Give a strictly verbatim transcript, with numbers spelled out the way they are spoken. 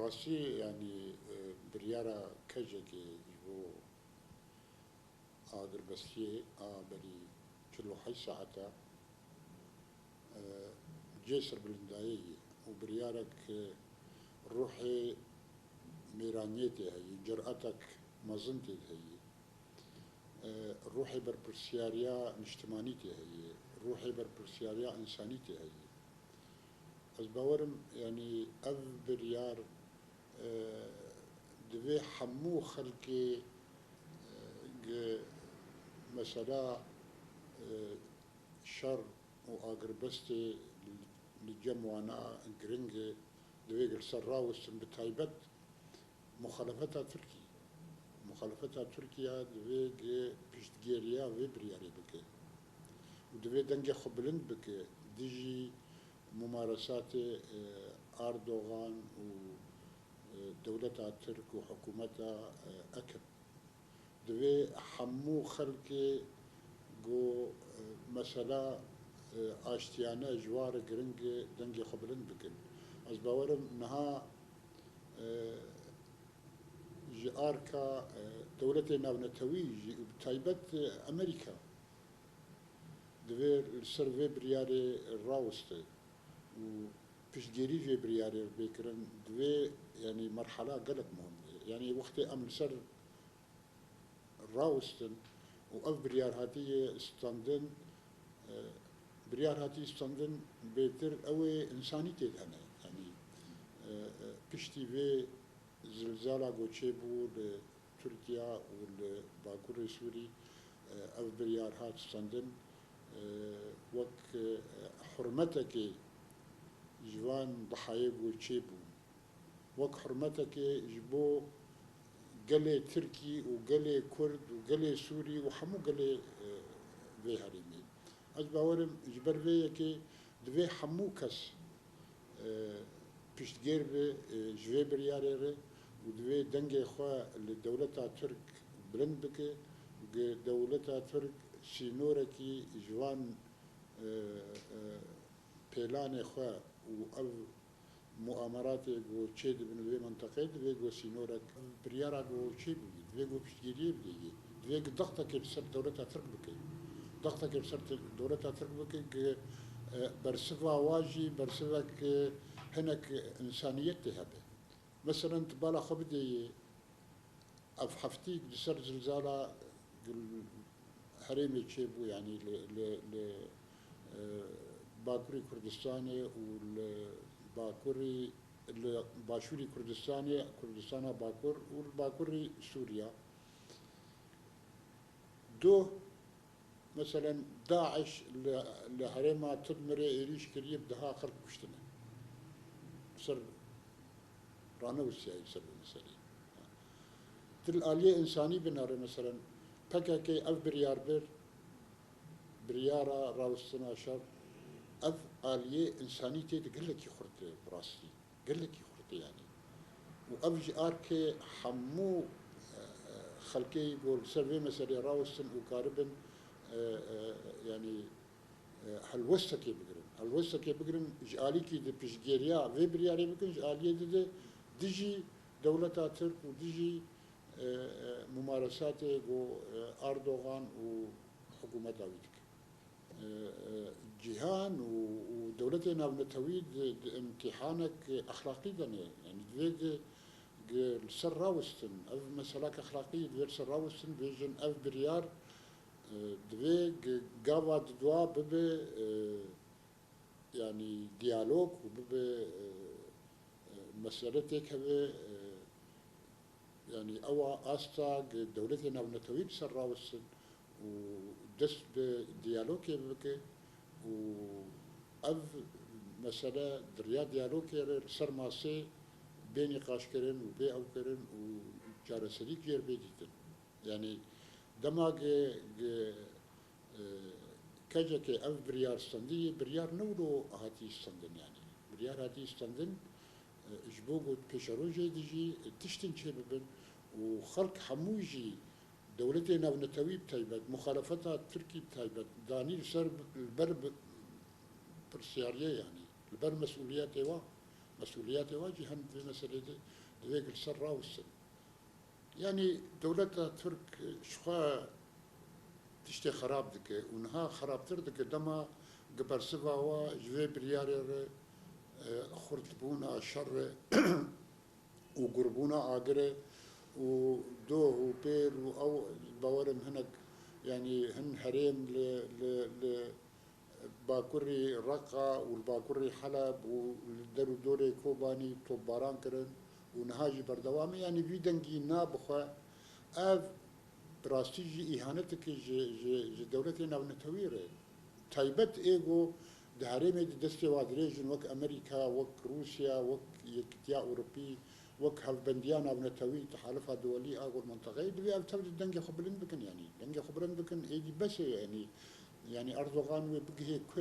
Rastî, yanî, e, biryara kecekê ji bo agirbestiyê a berî çil û heşt saeta, e, cê serbilindayê ye û biryarek, e, ruhê mêraniyê tê heyî, curatek mezin tê heyî. E, ruhê berpirsiyariya niştimanî tê heyî, ruhê berpirsiyariya însanî tê heyî. Ez bawerim, yanî ev biryar, e, divê hemû xelkê, e, gi mesela, e, şer û agirbestê li cem wana giring e, divê gi li ser rawestin, bi taybet muxalefeta Tirkî. Muxalefeta Tirkiye divê gi piştgiriya vê biryarê bike û divê dengê xwe bilind bike dijî mumaresatê, e, Erdogan û, e, dewleta Tirk û hikûmeta, e, AKP. Divê hemû xelkê ku, e, mesela, e, aştiyane ji wan re giring e, dengê xwe bilind bikin. Ez bawerim niha, e, ji arka, e, dewletê navnetewî jî û bi taybet, e, Amerîka divê li ser vê biryarê raweste û piştgirî vê biryarê bê kirin, divê, yanî merhala gelek muhim e. Yanî wextê em li ser rawestin û ev biryar hatiye standin, e, biryar hatiye standin bêtir ew ê însanî tê de hene. Yanî, e, e, piştî vê zilzala ku çêbû li Tirkiye û li Bakurê Sûrî, e, ev biryar hat standin, e, wek, e, hurmetekê ji van dihayê ku çêbûn, wek hurmetekê ji bo gelê Tirkî û gelê Kurd û gelê Sûrî û hemû gelê, e, vê herêmê. Ez bawerim ji ber vê yekê divê hemû kes, e, piştgêr be, e, ji vê biryarê re û divê dengê xwe li dewleta Tirk bilind bike, ku dewleta Tirk sînorekî ji van, e, e, pêlanê xwe û ev muameratê ku çêdibin li vê mintiqê, divê ku sînorek, biryara ku çêbûyî, divê ku piştgiriyê bideyê, divê ku dextekê li ser dewleta Tirk bike. Dextekê li ser te-, dewleta Tirk bike ku, e, bersiva wa jî bersivek, e, hinek însaniyetê hebe. Meselen, tu bala xwe bideyê, ev heftî li ser zilzala herêmê çêbû, yanî li, li, li, e, Bakurê Kurdistanê û li Bakurê, li Başûrê Kurdistanê, Kurdistana Bakur û li Bakurê Sûriya. Doh, meselen, DAIŞ li, li herêma Tudmirê êrîş kiriye, bi deha xelk kuştine. Ser ranewisiyaye ser vê meseleyê. Tu li aliyê însanî binere, meselen, P K K ev biryar bir, biryara rawestina şer, ev aliyê însanî tê de gelekî xurt e bi rastî. Gelekî xurt e yanî. Û ev ji arkê hemû, e, e, xelkê ku li ser vê meseleyê rawestin û karibin, e, e, yanî, e, helwestekê bigirin. Helwestekê bigirin, ji alîkî di piştgiriya vê biryarê bikin, ji aliyê di de dijî dewleta Tirk û dijî, e, e, mumaresatê ku, e, Erdogan û hikûmeta wî dike. E, e, cîhan û, û dewletê navnetewî di, di îmtîhanek exlaqî de ne. Yanî divê gi, gi li ser rawestin. Ev meselak exlaqî divê li ser rawestin, bêjin ev biryar, e, divê gi gava didwa bibe, e, yanî diyalog û bibe, e, e, mesele têkeve, e, yanî ewa asta gi dewletê navnetewî bi ser rawestin û dest bi diyalogê bike û ev mesele di riya diyalogê re li ser masê bê nîqaşkirin û bê ewkirin û çareserî jêr bê dîtin. Yanî dema gi, gi, e, kecekê ev biryar standiye, biryar ne wilo hatî standin yanî. Biryar hatî standin, e, ji bo ku pêşerojê de jî tiştên çêbibin û xelk hemû jî dewletê navnetewî bi taybet, muxalefeta Tirkî bi taybet, danî li ser, li ber bi, pirsiyariyê yanî, li ber mesûliyetê wa. Mesûliyetê wan jî hene di vê meselê de, divê li ser rawestin. Yanî dewleta Tirk ji xwe tiştê xerab dike û niha xerabtir dike dema gi bersiva wa ji vê biryarê re, e, xurtbûna şer re û gurbûna agir e û doh û pêr û ew bawerim hinek, yanî hin herêm li, li, li bakurî Reqa û li bakurî Heleb û li der û dorê Kobanî topbaran kirin û niha jî berdewam e. Yanî vî dengî na bi xwe ev bi rastî jî îhaneteke ji, ji, ji dewletê navnetewî re. Taybet ê ku di herêmê di destê wa dirêj in, wek Amerîka, wek Rûsya, wek Yekîtiya Ewropî, wek hevbendiya navnetewî, Tehalifa Duwelî a ku li mintexeyê, divê ev tev di dengê xwe bilind bikin, yanî dengê xwe bilind bikin, êdî bes e, yanî, yanî Erdogan wê bigihê ku